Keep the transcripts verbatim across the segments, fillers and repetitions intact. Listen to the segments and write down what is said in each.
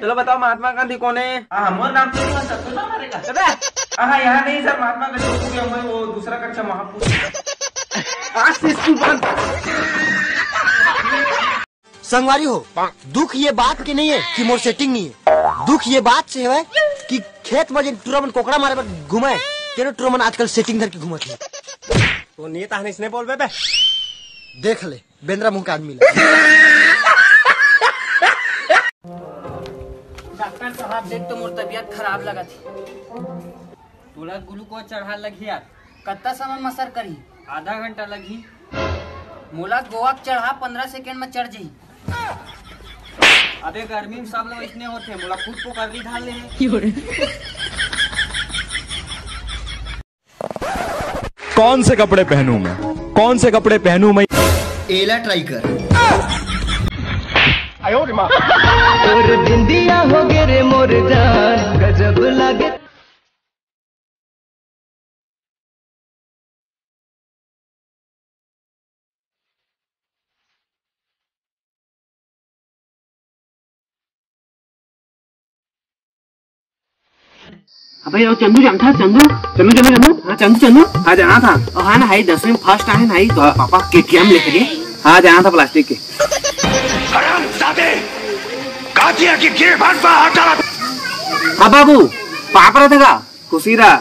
चलो बताओ, महात्मा गांधी कौन है? हाँ, मोर नाम तो नहीं है, सर, तो ना मारेगा। अबे! हाँ, यहाँ नहीं सर, महात्मा गांधी हो गया, मैं वो दूसरा कक्षा महापुरुष। आज से स्कूल बंद। संगवारी हो, दुख ये बात के नहीं है कि मोर सेटिंग नहीं है, दुख ये बात से है कि खेत में जिन टूरा मन कोकड़ा मारे बर घुमाए, तेनो टूरा मन आजकल सेटिंग धर के घूमत है। तो नेता हन इसने बोल बे। देख ले, बेंदरा मुंह का आदमी ले। डॉक्टर साहब, देख तो मोर तबीयत खराब लगत हे। तोला ग्लूकोज चढ़ा लगही यार। कत्ता समय म असर करही? आधा घंटा लगही। मोला गोवा के चढ़ा पंद्रह सेकंड म चढ़ जही। अबे गर्मी में सब लोग इसने होते, मोला खुद को कर ली धान ले। कौन से कपड़े पहनूं मैं, कौन से कपड़े पहनूं मैं? एला ट्राई कर। तोर बिंदिया हो गे रे मोर जान, गजब लागे। अबे, यो चंदू जानता है? चंदू, चंदू, चंदू, चंदू। हाँ, चंदू, चंदू। हाँ, जाना था। ओ, हाँ ना, हाई दसवीं में फर्स्ट आए ना, हाई तो पापा केटीएम लेके गए। हाँ, जाना था प्लास्टिक के। हरामजादे, कातिया की गिरफ्तार पर हटा। हाँ बाबू, पाप रहा था का? खुशी रहा।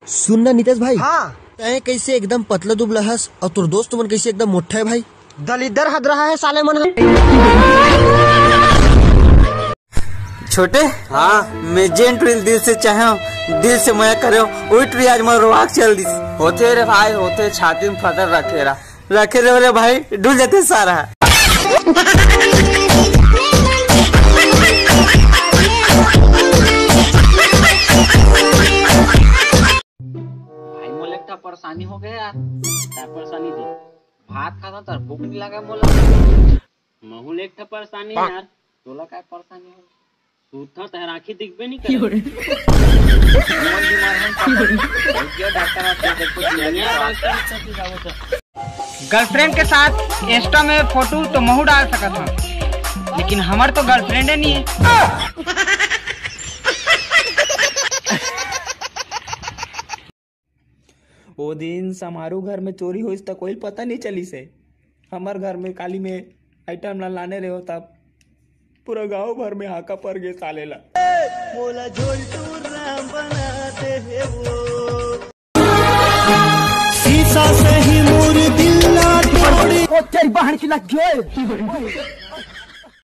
सुन ना नितेश भाई, हाँ। तैं कैसे एकदम पतला दुबला हस और तोर दोस्त मन कैसे एकदम मोटा है भाई? दलिद्दर हद रहा है साले मन ह। छोटे, हाँ। मैं जेन टुरी दिल से चाहे हूँ, दिल से मया करे हूँ, वही टुरी आज मोर रोहाक चल दिस। होते रे भाई, होते, छाती में फतर रखे रहा। रखे रहो रे भाई, डुल जाते सारा। भाई, मोला एक ठा परेशानी हो गया यार। का परेशानी दे? भात खाता तर भूख नहीं लगा मोला। महू ले एक ठा परेशानी यार। तोला का परेशानी हो? सूता तहर आँखी दिखबे नहीं करे। मोर दिमाग में पकड़। बहुत गया डॉक्टर, आप देख कुछ नहीं है। गर्लफ्रेंड के साथ इंस्टा में फोटो तो महू डाल सकत हूँ, लेकिन हमर तो गर्लफ्रेंडे नहीं है। ओ दिन समारोह घर में चोरी होइस त कोई पता नहीं चलिस हे। हमर घर में काली में आइटम ला लाने रहे हो तब पूरा गांव भर में हाका पड़ गए साले ला। मोला झोलटू राम बना दे हे वो। शीशा से ही मोर दिल ला तोड़े। ओ तेरी बहन की लग गई।